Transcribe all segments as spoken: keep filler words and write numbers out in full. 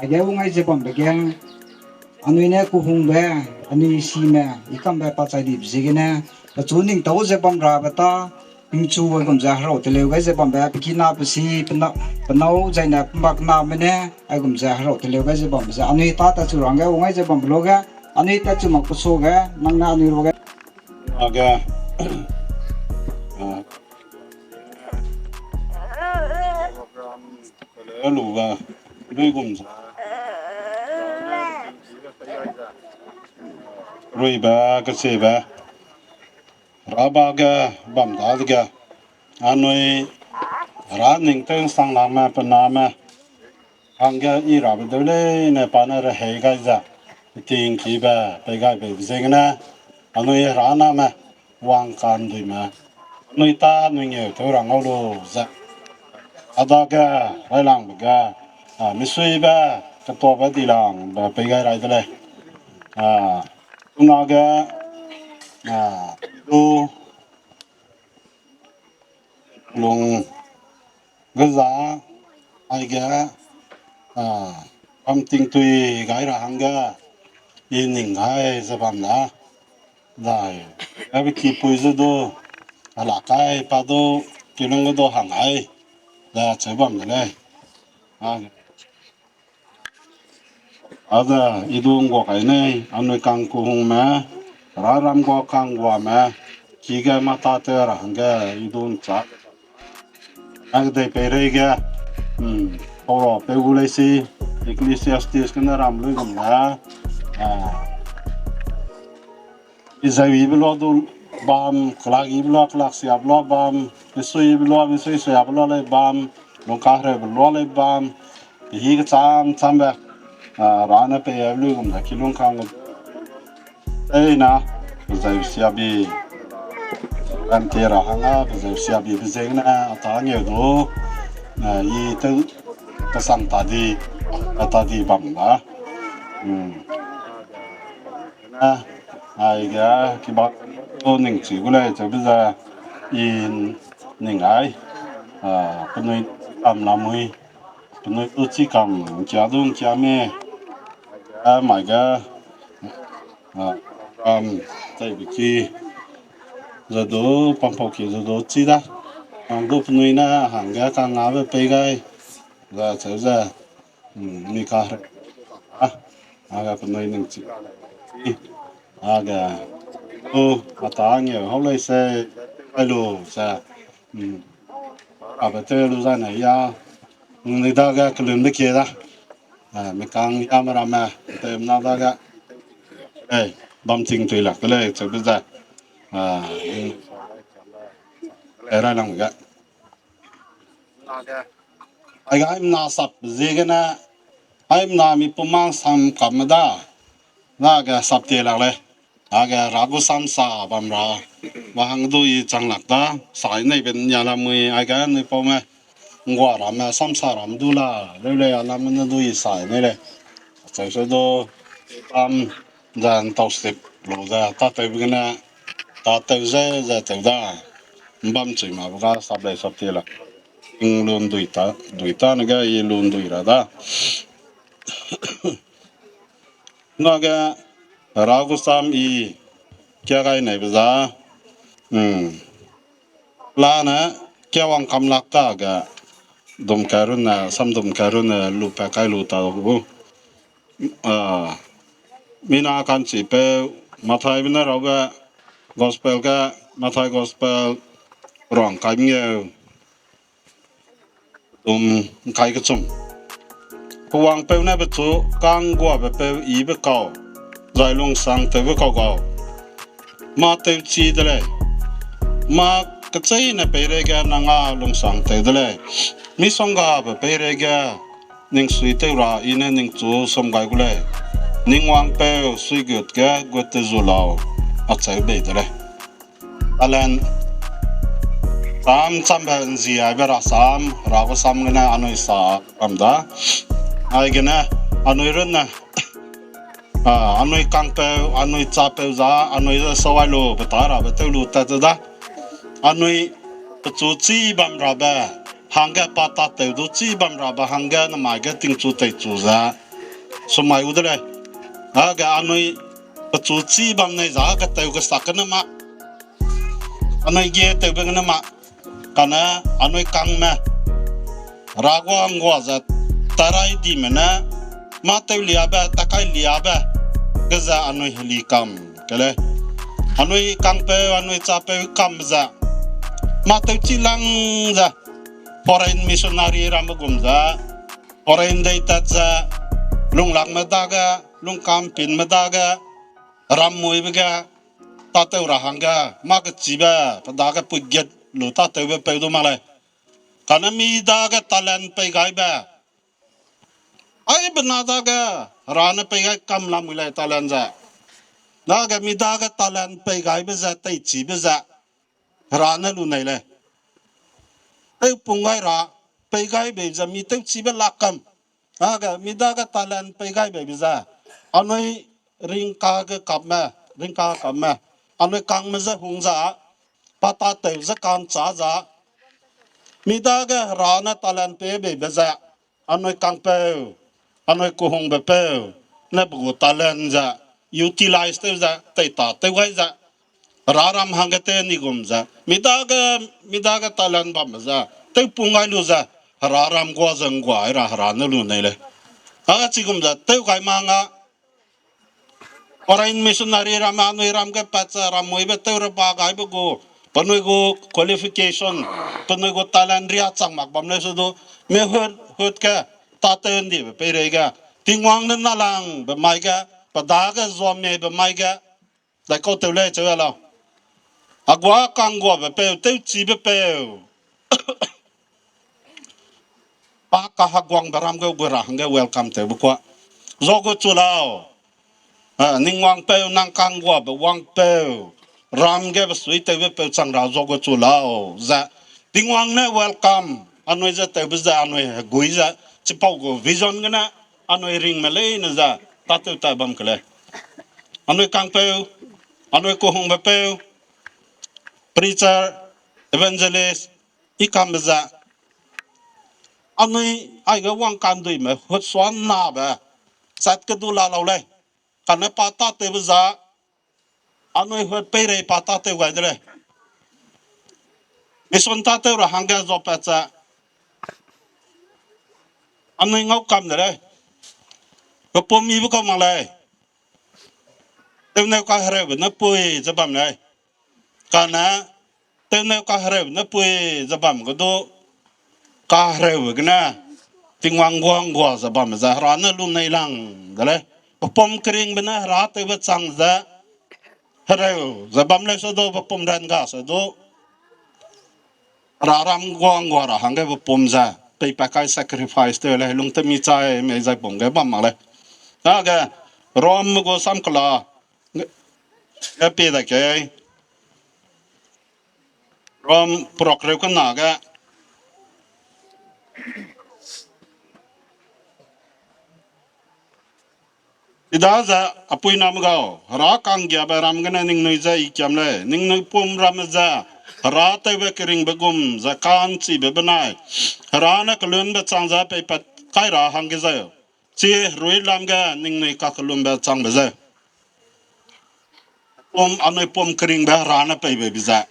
Aige wang ai ze bambe ge, anui ne kuhungbe, anui sime, i kambe pa chai dibe ziegene, pechu ning tau ze bam rabe ta, tingchu aigum ze herau teleu gai ze bambe, pe kina pe si, pe na-, pe nâu zaine pe mak name ne, aigum ze herau teleu gai ze bambe ze, anui ta tatchu rangge wang ai ze bambe lo ge, anui tatchu mak pe su ge, nang ne anui ruage. Age, a, lu ga, luigum ze. Ruibe, kesiebe. Raba ge, bam dadege. Anui, ra ning tew'nsang lakme, pe name. Hangge i rabe deu leine pa ne rehei gai ze, tingkibe, pei gaibe ziegene, anui hera name, wang kanduime, anui ta anui ngeu tew ra ngau lu ze. A dage, railangbe ge, a, misuibe, ketobe dilangbe pei gai rai de lei. A, chunage, a, du, lung, geza, aige, a, bam tingtui gai ra hangge, i ning gai ze bam da. Zai, abe kipui ze du, a la kai pa du, kilung ge du hang ai, ze cheu bam de lei. A, a ze, i du nggua kai nei, anui kangkuhungme, raram gua kangguame, ki ge mâ tâtew ra hangge, i du ncha. Aige dei peireige, hmm, Paura peu gu lei si, Ecclesiastes gene ram luigum ge, a, i zeu yibe lua du bam, kelak yibe lua, kelaksiabe lua bam, misui yibe lua, misui suiabe lua lei bam, lungkahereube lua lei bam, pehi kecham chambe, a, ra ne pei luigum ze kilung kang. Eina, pezeu siabi, ante ra hangge, pezeu siabi, pezeu ne, a ta ngeu du, a, i tew, kesang ta di, a ta di bam da. Hmm. A, aige, kibak, du ningchi gu lei, cheube ze, i ning ai, a, penui kam lamui, penui du chi kam, nkia du nkia me, a, mai ge, a, kam, teibe ki, ze du, pampau ki ze du chi da. Hang du penui ne, hangge kangngabe pei gai, ze cheu ze, hmm, mi ka, a, age penui ningchi. Age, u, a ta ngeu hau lei se, ai lu se, hmm, abe tew lu zane ya, hmm, ni dage kelunbe kie da. A, mi kang yame ramme, tew mna dage. Ei, bam ting tui lak de lei, cheube ze. A, e railang ge. Aige aimna sap ziegene, aimna mi pumang sam kamme da, dage sap tie lak lei. Age ra gu samsa bam ra, ba hang du i chang lak da, sai nei ben ya lamui, aige nui paume, nggua ramme, samsa ram du la, leu lei a lamme ne du i sai nei lei. Acheu se du, bam, ze ntau sip lu ze, tâtewbe gene, tâtew ze, ze tew da, mbam chui ma be ga sap lei sap tie la. Ting lun dui ta, dui ta ne ge i lun dui ra da. Nage, ra gu sam i, kia gai nei be za, hmm. Lane, kia wang kam lak ta ge, dum kai runne, sam dum kai runne, lu pa kai lu ta gu. A, mina kanchipeu, Mathaibe ne raube, gospel ge, Mathai gospel, rang kai mengeu. Dum kai kechum. Pe wangpeu ne pechu kangguabe peu yibe kau, zai lungsangtewbe kau gau. Mâ tewchi de lei. Mâ kecheîne peireige nang â lungsangtew de lei. Misonggabe peireige ning suitew ra I ne ningchu sum gai gu lei. Ning wangpeu suigut ge gut te zu lau, acheu bei de lei. Talent, cham chambe nzi aibe rasam, Hera gu sam gene anui sa bam da. Aigene, anui runne, a, anui kangpeu, anui chapeu za, anui ze sâu ai lu, pe ta rabe tew lu tat ze da. Anui pechu chî bam rabe, hangge pa tâtew du chî bam rabe hangge namai ge tingchu teichu ze sumai gu de lei. Age anui pechu chî bam nei za ketew kesak gene mak, anui ge tewbe gene mak, kane anui kangme Hera guâ nggua ze tarai dime ne mâ tew liabe, takai liabe ge ze anui heli kam ke lei. Anui kangpeu, anui chapeu kambe ze mâ tew chi lang ze foreign missionary ramme gum ze, foreign dei tat ze, lunglakme dage, lungkampinme dage, rammuibe ge, tâtew ra hangge, mâ kechibe, pe dage puiget lu tâtewbe peu du mak lei. Kane mi dage talent pei gaibe, aibe na dage Hera ne pei gai kam lamui lei talent ze. Dage mi dage talent pei gaibe ze, teichibe ze, Hera ne lu nei lei. Tewpung gai ra, pei gai bei ze mi tewchibe lak kam. Age mi dage talent pei gai beibe ze, anui ringka ge kapme, ringka kapme, anui kangme je hung za, pa tâtew ze ka'nchâ za, mi dage Hera ne talent pei beibe ze, anui kangpeu, anui kehungbe peu ne pe gu talent ze utilize tew ze, teita tew gai ze, Hera ram hangge tew ni gum ze, mi dage, mi dage talent bambe ze, tewpung gai lu ze, Hera ram guâ ze nggua ra Hera ne lu nei lei. A chigum ze tew gai ma nga, foreign missionary ramme anui ram ge pat ze rammuibe tew ra ba gaibe gu, penui gu qualification, penui gu talent riâ chang mak bam lei se du, mi hut, hut ge, tâtew ndibe peireige, Tingwang ne nalangbe mai ge, pe dage zuamebe mai ge, daikau tew lei cheu lau. A guâ ka'ngguabe peu, tewchibe peu, pa kaheguangbe ram ge gu ra hangge welcome tewbe kuâ. Zua gu chu lau. A, ning wangpeu, nang ka'ngguabe wangpeu, ram ge besuitewbe peu chang ra zua gu chu lau ze, Tingwang ne welcome, anui ze tewbe ze, anui hegui ze, chipau gu vision gene, anui ringme leine ze, tâtew ta bam ke lei. Anui kangpeu, anui kehungbe peu, preacher, evangelist, i kambe ze, anui aige wangkanduime hutsuannabe, chat ke du la lau lei. Kane pa tâtewbe za, anui hut peirei pa tâtew gai de lei. Mission tâtew ra hangge zuapat ze, anui ngau kam de lei. Pepum mibe kau mak lei. Tewneu kahereube ne pui ze bam lei. Kane, tewneu kahereube ne pui ze bam ge du, kahereube gene, Tingwang guâ nggua ze bam ze Hera ne lu nei lang de lei. Pepum keringbe ne Hera tewbe chang ze, hereu ze bam lei se du, pepum ran ga se du, Hera ram guâ nggua ra hangge pepum ze, peipat kai sacrifice tew lei, lungtemi chai mei zai pum ge bam mak lei. Age, Rom gu samkela, ge pie da kei. Rom prok reu kena ge. Chidaze, a puiname gau, Hera ka'nggiabe ram gene ningnui je i kiam lei, ningnui pum ramme ze, Hera tewbe keringbe gum ze ka'nchibe benai, Hera ne kelunbe chang ze peipat kai ra hangge zeu, chi heruilam ge ningnui kakelunbe changbe zeu. Pum, anui pum keringbe Hera ne pei beibe ze,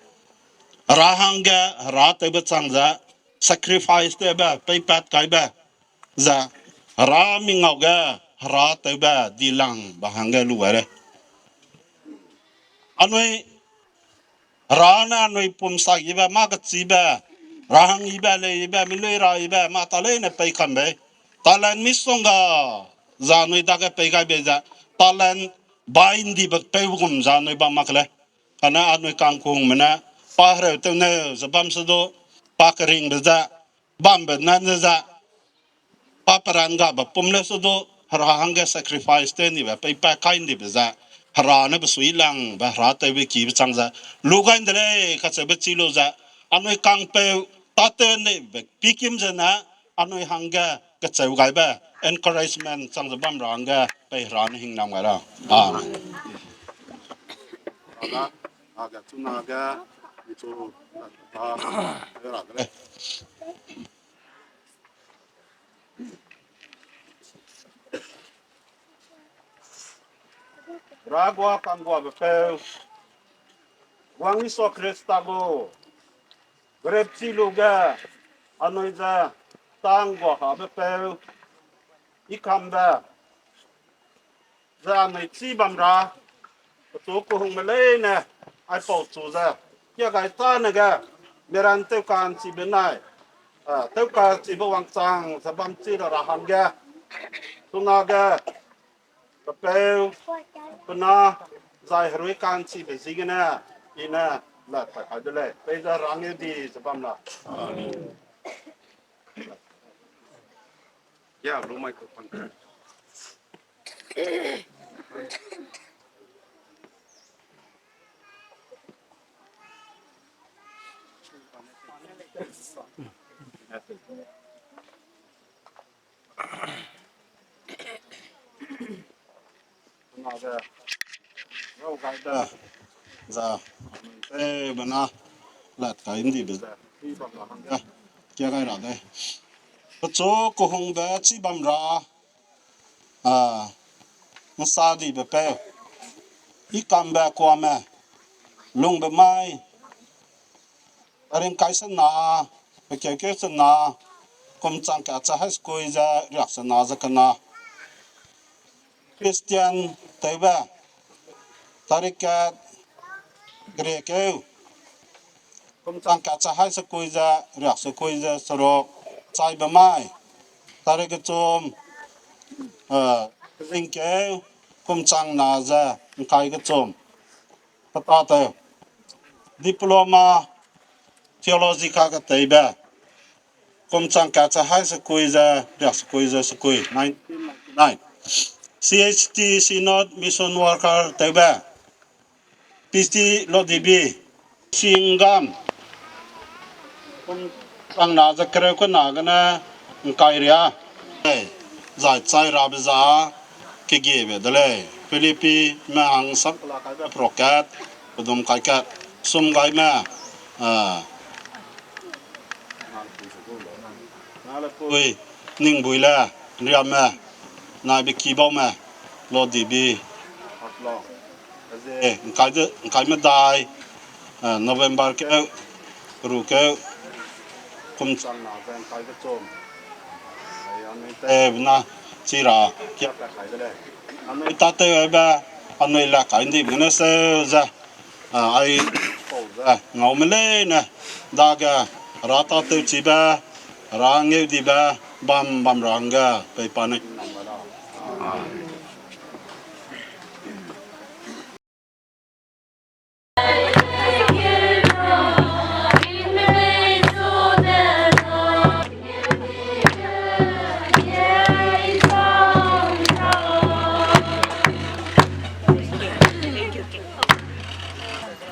Hera hangge Hera tewbe chang ze, sacrifice tewbe, peipat kaibe ze, Hera mingau ge Hera tewbe dilangbe hangge lu gai lei. Anui Hera ne anui pum sak yibe, mâ kechibe, Hera hang yibe, lei yibe, milui ra yibe, mâ ta leine pei kam bei. Talent misongga, za anui dage pei gai bei ze, talent bai ndibe peu gum za anui bam mak lei. Kane anui kangkungme ne, pa hereu tewneu ze bam se du, pa keringbe ze, bambe nan ze ze, pa peran gabe pum leu se du, Hera hangge sacrifice tew ndibe, peipat kai ndibe ze, Hera ne besuilangbe, Hera tewbe kibe chang ze, lu gai nde lei kacheube chi lu ze, anui kangpeu, tâtew ndibe pikim zene, anui hangge kecheu gaibe, encouragement chang ze bam ra hangge, pei Hera ne hingnam gai lau. Amen. Aga, aga, chunage, ichu, ta, ta, ra de lei. Ra gua kangguabe peu, wang Isua Krista gu, grep chi lu ge, anui ze, tang gua habe peu, i kambe, ze anui chi bam ra, pechu kehungme leine, aipau chu ze, kia gai tane ge, miran tewka nchibe nai, a, tewka chibe wangchang ze bam chi ra ra hangge, chunage, pepeu, pena, zai herui ka'nchibe ziegene, i ne, lat pa kai de lei, peize rangeu di ze bam la. Ya, lu mai ku pan. Za, eh, bena, lat kai ndibe ze. Eh, kia gai ra de. Pechu kehungbe chi bam ra, a, nsa dibe peu. I kambe kuame, lungbe mai, Tarik kai sena, pe keu keu sena, kum chang kat ze hai sekui ze riak sena ze kena. Christian tewbe, tarik kat, gre keu, kum chang kat ze hai sekui ze riak sekui ze seruk, chaibe mai, tarik kechum, eh, ring keu, kum chang na ze ngkai kechum. Petatew, Diploma Theology kaketeibe, kum chang kat ze hai sekui ze riak sekui ze sekui, nineteen ninety-nine. C H T Synod Mission Worker tewbe, P H D Lodibi, Singgam, kum chang na ze kereu kena gene ngkai ria. Zai chai rabe za kegiebe de lei. Philippime hang sak la kaibe pro kat, pedum kai kat, sum gaime, a, Ui, Ningbui le, Riamme, naibe kibaume, Lodibi, ngkai medai, eh, November keu, peru keu, kum chang na ze ngkai kechum. Anui tewbe na, chi ra, kia kat kai de lei. Anui tatew aibe, anui la kai ndibe gene seu ze, a, aipau ze, ngaume leine, dage, ra tatewchibe, ra ngeudibe, bam bam ra hangge, peipa ne.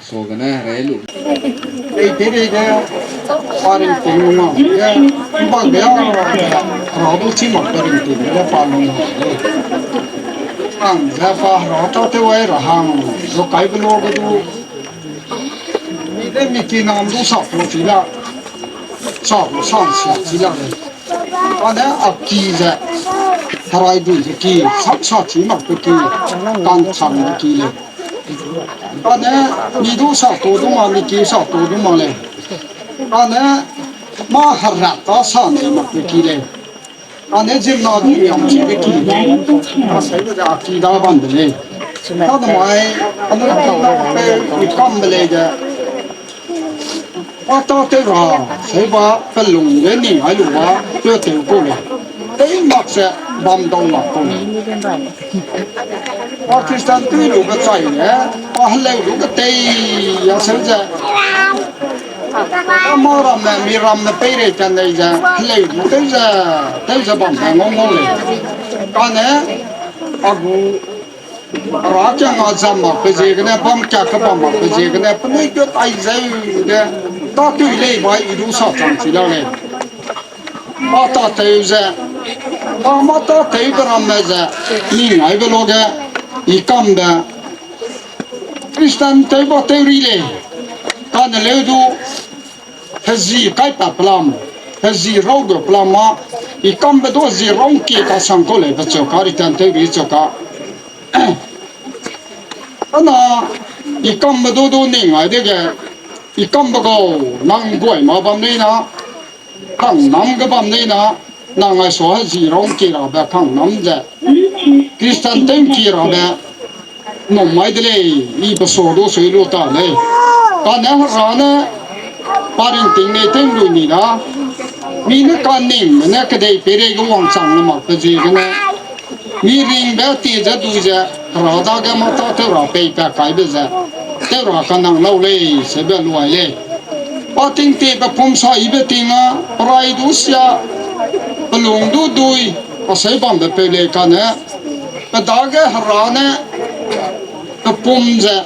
So gene rei lu. Ei, te de ge, pa ringting lu ma, ge, bak de a, ra du chi mak pa ringting ge pa lu ma. Ang ze pa ra ta tew ai ra hang, zo kai be lo ge du. Mi de mi ki nam du sa pu chi la. Sa pu sa si chi la. Kane a ki ze, herai dui ze ki, sak sa chi mak pe ki, kang chang ze ki le. Kane mi du sa tu du ma, mi ki sa tu du ma le. Kane mâ herat ta sa nei mak pe ki le. Kane zimna du riam chi pe ki. Ka sai de a ki da bam de lei. Ka de mai, anui pe i kam de lei de. Pa tatew ra, seiba pelung ge ning ai lu ba, pe tew kau lei. Tei mak ze bam dau mak kau lei. Pa Christian tui lu ge chai ne, pa heleu lu ge tei ya seu ze. Pa mâ ramme, mi ramme peirei kan dei ze, heleu lu tew ze, tew ze bam ze ngau ngau lei. Kane, a gu Hera kiang a zam makbe ziegene, bam kiak kebam makbe ziegene, penui gut ai zeu de, tatui lei bai i du sa chang chi la lei. Pa tatew ze, pa mâ tatew be ramme ze, ning aibe lo ge, i kambe, Christian tew ba tew ri lei, kane leu du, hezi kaipat pelam, hezi rau gu pelam ma, i kambe du hezi rau ngkie kasang kau lei, pecheu ka return tew ri cheu ka. Ana, i kambe du du ning ai dege, i kambe gau, nang guai ma bam nei na, kangnam ge bam nei na, nang ai sua hezi rau ki rabe kangnam ze, Christian tew ki rabe, num mai de lei, i pe sua du sui lu ta lei. Kane Hera ne, pa ringting nei tew lui ni da, mi ne kaningme ne kedei peirei ge wangchang le mak pe ziegene, mi ringbe tie ze du ze, Hera dage mata tew ra pei pa kaibe ze, tew ra kanang lau lei, seube luai lei. Pa ting tie pe pum sa ibe ting a, perai du sia, pelung du dui, aseu bambe peu lei kane, pe dage Hera ne, pe pum ze,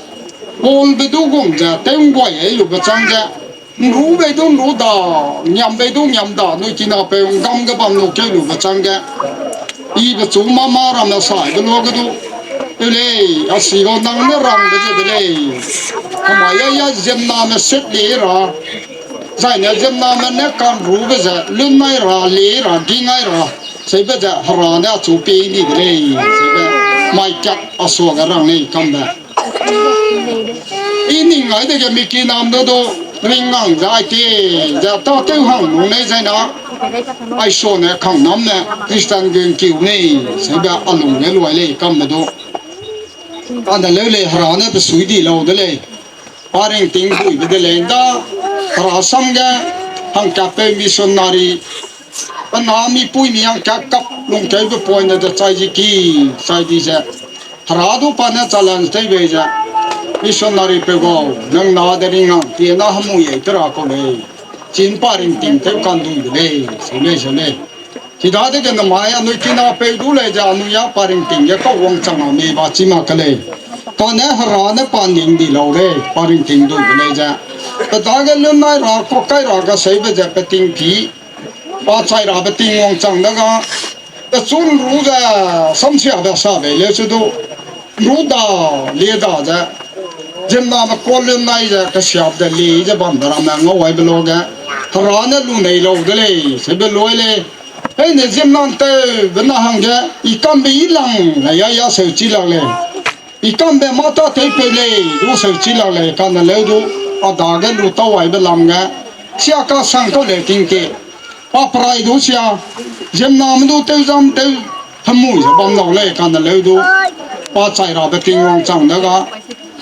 Paulbe du gum ze, tew ngguai ei lube chang ze, nru bei du nru da, ngiam bei du ngiam da, nui kinapeu nggam ge bam lu keu lube chang ge, i pechu mama ramme saibe luage du, eu lei, a si gau nang ne rangbe ze de lei. Hemai ya ya ziemname set le ra, zaine ziemname ne kanrube ze, lunnai ra, le ra, gingai ra, seube ze Hera ne achu pie di de lei, seube mai kat a suage rang lei kambe. I ning ai dege mi kinam du du, ringngang ze ai tie, ze tâtew hang nung lei zai na, ai suane kangnam ne Christian ge ngkiu nei, seube a lung ge luai lei kambe du. Kane leu lei Hera ne pe sui di lau de lei. Pa ringting duibe de lei nda, Hera sam ge, hangkatpeu missionary, pe na mipui mi hangkat kap lungkeube poine de chai zi ki, chai di ze. Hera du pa ne challenge tew bei ze. Missionary peu gau, nang na de ringngang, tie na hemui ei te ra kau lei. Chin pa ringting tew kan dui de lei, seu lei, seu lei. Chidadege namai anui kinapeu du lei ze anui a pa ringting ge kau wangchang a mei ba chi mak ke lei. Kane Hera ne pa ning di lau lei, pa ringting duibe lei ze. Pe dage lunnai ra, kuakai ra gaseube ze pe ting pi. Pa chai rabe ting wangchang dega, pechu nru ze samsiabe sa bei leu se du, nru da, lie da ze, ziemname kuâ lunnai ze kesiabe de lie ze bambe ramme ngau aibe luage, Hera ne lunei lau de lei, seube luai lei. Heine ziemna ntewbe na hangge, i kambe i lang, ne ya ya seu chi lak lei. I kambe mâ tâtewpeu lei, du seu chi lak lei, kane leu du, a dage lu tau aibe lam ge, sia kasang kau lei ting te. Pa perai du sia, ziemname du tew zam tew hemui ze bam lau lei, kane leu du, pa chai rabe ting wangchang dega,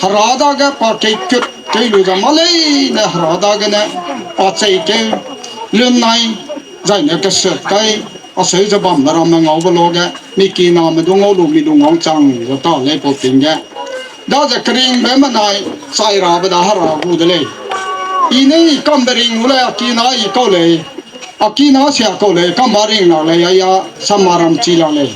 Hera dage pa keikut kei lu ze mâ leine Hera dagene, pa cheikeu, lunnai, zaine kesut kai, aseu ze bambe ramme ngaube luage, mi kiname du ngau lu mi lung wangchang ze ta lei pau ting ge. Daze keringbe menai, chai rabe da Hera gu de lei. I ne i kambe ring gu lei, a kina i kau lei. A kina sia kau lei, kamba ring lak lei, a ya samaram chi lak lei.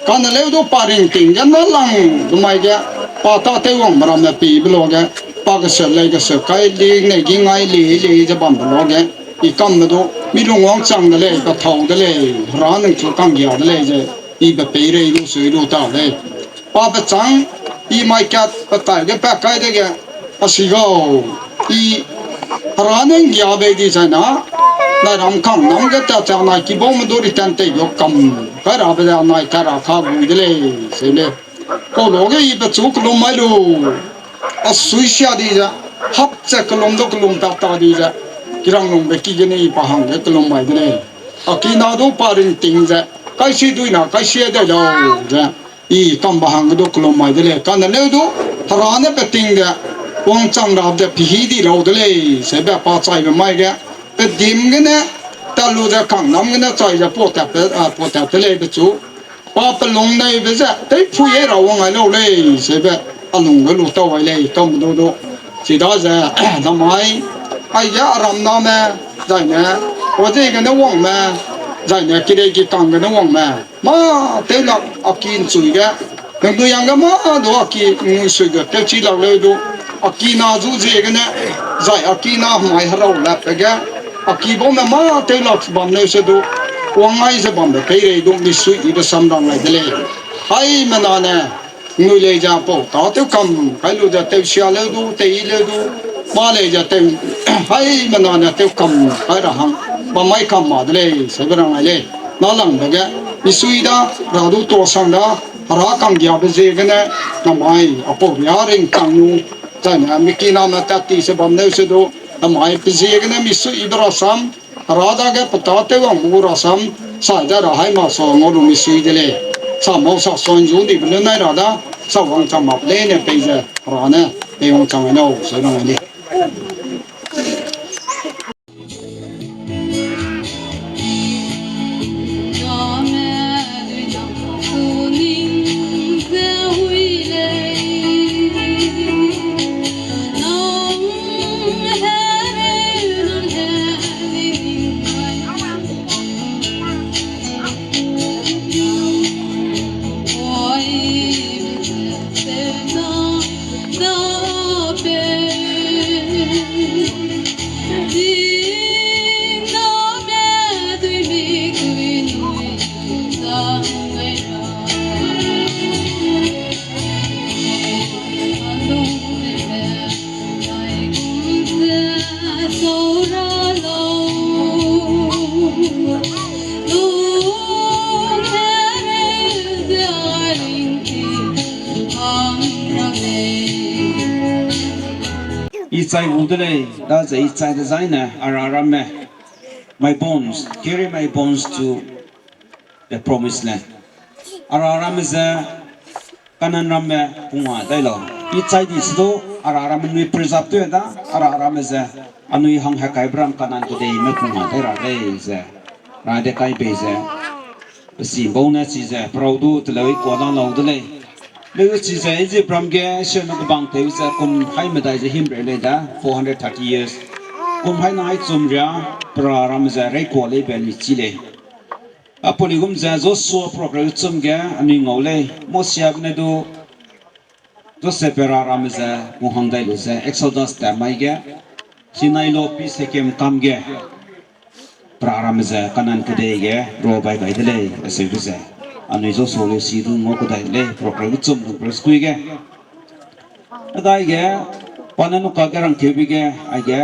Kane leu du pa ringting ge na lang, dumai ge, pa tâtew wangbe ramme pibe luage, pa kesut lei kesut kai, ling nei gingai li li ze bambe luage, i kambe du, mi lung wangchang de lei, kethâu de lei, Hera ningchu kanggia de lei ze, i pe peirei lu sui lu ta lei. Pa pechâng, i mai kat petai ge pat kai dege, a si gau, i Hera ne nggia bei di zai na, nai ram kangnam ge tat chang nai kibaume du return tei gu kam, kai rabe ze nai kai ra ka gui de lei, seu lei. Kau luage i pechu kelum mai lu, a sui sia di ze, hap ze kelum du kelum pat ta di ze, kiranglungbe ki gene i pa hangge kelum mai de lei. A kina du pa ringting ze, kai si dui na, kai si dai lau ze, i kambe hangge du kelum mai de lei. Kane leu du, Hera ne pe ting de, wangchang rabe de pehî di lau de lei, seube pa chaibe mai ge, pe dim gene, tat lu ze kangnam gene chai ze pau tat pe, a, pau tat de lei pechu. Pa pe lung neibe ze, teipui ei ra wang ai lau lei, seube, a lungge lu tau ai lei, kam du du. Chidaze, namai, aige a ram name, zaine, pa ziegene wangme, zaine, kireikikang gene wangme. Mâ tew lak a ki nchui ge, nangnui hangge mâ du a ki ngui sui ge tewchi lak leu du, a kina zu ziegene, zai a kina hemai herau latbe ge, a ki baume mâ tew lak bam leu se du, wang ai ze bambe peirei du misui ibe samrang lai de lei. Haimena ne, nui lei ze pau tâtew kam kai lu ze tewsia leu du, tei leu du, mâ lei ze tew, haimena ne tew kam kai ra hang, bam mai kam ma de lei, seube rang ai lei. Nâlangbe ge, misui da, ra du tuasang da, Hera kanggiabe ziegene, namai apau ria ringchang nu, zaine mikiname tat ti se bam neu se du, namai pe ziegene misuibe rasam, Hera dage pe tâtew wangbe gu rasam, sai da ra hai ma sa ngau lu misui de lei. Sa mau sa sa nzu dibe lu nai ra da, sa wangchang mak leine peize, Hera ne, pei wangchang ai nau, se rang ai lei. I chai gu de lei, daze i chai dezaine, ara ramme, my bones, carry my bones to the promised land. Ara ramme ze, Kanan ramme pung a dai lau. I chai di se du, ara ramme nui preserve tew da, ara ramme ze, anui hang hekaibe ram Kanan kedeime pung a dai ra lei ze, ra de kai bei ze. Pe si bau ne chize, perau du teleu i kua da lau de lei. Leu chize, Egypt ram ge, siame kebang tew ze, kum hai medai ze himreu lei da, four hundred thirty years. Kum hai nang hai chum ria, pera ram ze, reikua lei be ni chi lei. Apau ni gum ze Joshua program chum ge anui ngau lei, Mosiabe ne du Josepbe ra ramme ze gu hang dai lu ze Exodus ta mai ge, Sinai lopi Shekem kam ge, pera ramme ze Kanan kedei ge ro bai gai de lei, aseube ze. Anui Joshua leusi du ngau kedai lei, program chum du preskui ge. Adai ge, pa ne nuka ge rangkeube ge, aige,